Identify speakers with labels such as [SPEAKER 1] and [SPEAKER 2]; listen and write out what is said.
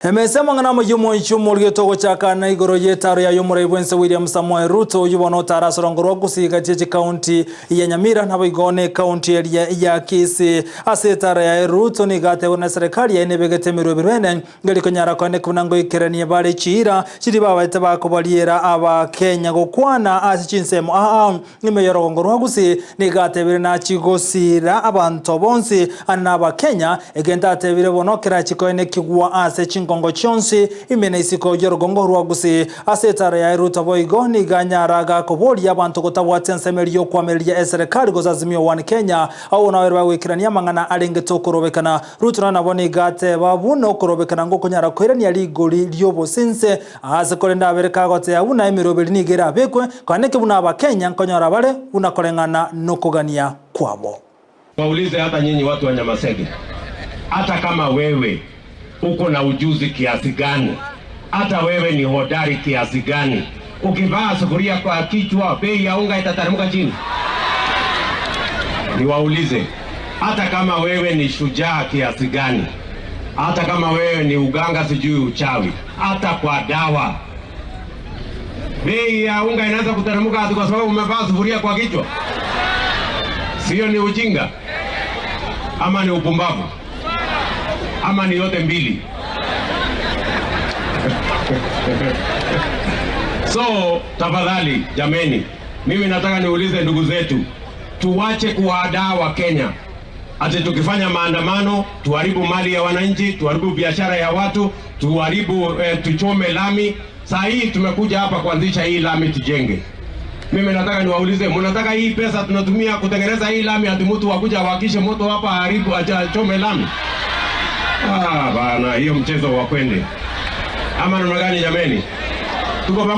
[SPEAKER 1] Emese mang'ana y'omoicho omorgeto ogochakana igoro y'etaro ya y'omorai bwense William Samoei Ruto oywo bono otarasorongorwa gusigatie chikaunti ya Nyamira nabo igo na ekaunti eria ya Kisii. Ase etaro yaye Ruto nigo atebwa na serikali yaye nebegete emerobero ene ngeri konyara koene buna ngoikerania bare chiira chiri babaete bakobariera Abakenya gokwana ase chinsemo aa ime y'orogongo rwa Gusii nigo atebire nachigosira abanto bonsi ane Abakenya egento atebire bono kerachikoene kigwa ase chingongo chionsi ime na isiko y'orogongo rwa Gusii. Ase etaro yaye Ruto boigo nigo anyara gakoboria abanto gotabwatia ensemo eria y'okwamereria eserikali gose Azimio One Kenya abo nabo bagoikerania amang'ana arengete okorobekana. Ruto nabo nigo ateba buna okorobekana ngokonyara koirania rigori ri'obosinse ase korenda abere kagotea buna emeroberi nigo erabekwe kwaneke buna Abakenya nkonyora bare buna koreng'ana nokogania kwabo.
[SPEAKER 2] Waulize hata nyinyi watu wa Nyamasege, hata kama wewe uko na ujuzi kiasi gani, hata wewe ni hodari kiasi gani, ukivaa sufuria kwa kichwa, bei ya unga itateremka chini? Niwaulize, hata kama wewe ni shujaa kiasi gani, hata kama wewe ni uganga, sijui uchawi, hata kwa dawa, bei ya unga inaweza kuteremka ati kwa sababu umevaa sufuria kwa kichwa? Sio ni ujinga ama ni upumbavu ama ni yote mbili? So tafadhali jameni, mimi nataka niulize ndugu zetu, tuwache kuwahadaa Wakenya ati tukifanya maandamano tuharibu mali ya wananchi, tuharibu biashara ya watu, tuharibu tuchome lami. Saa hii tumekuja hapa kuanzisha hii lami tujenge. Mimi nataka niwaulize, mnataka hii pesa tunatumia kutengeneza hii lami ati mtu akuja awakishe moto hapa aharibu achome lami? Ah, bana, hiyo mchezo wa kwende ama namna gani jameni? Tuko pamoja.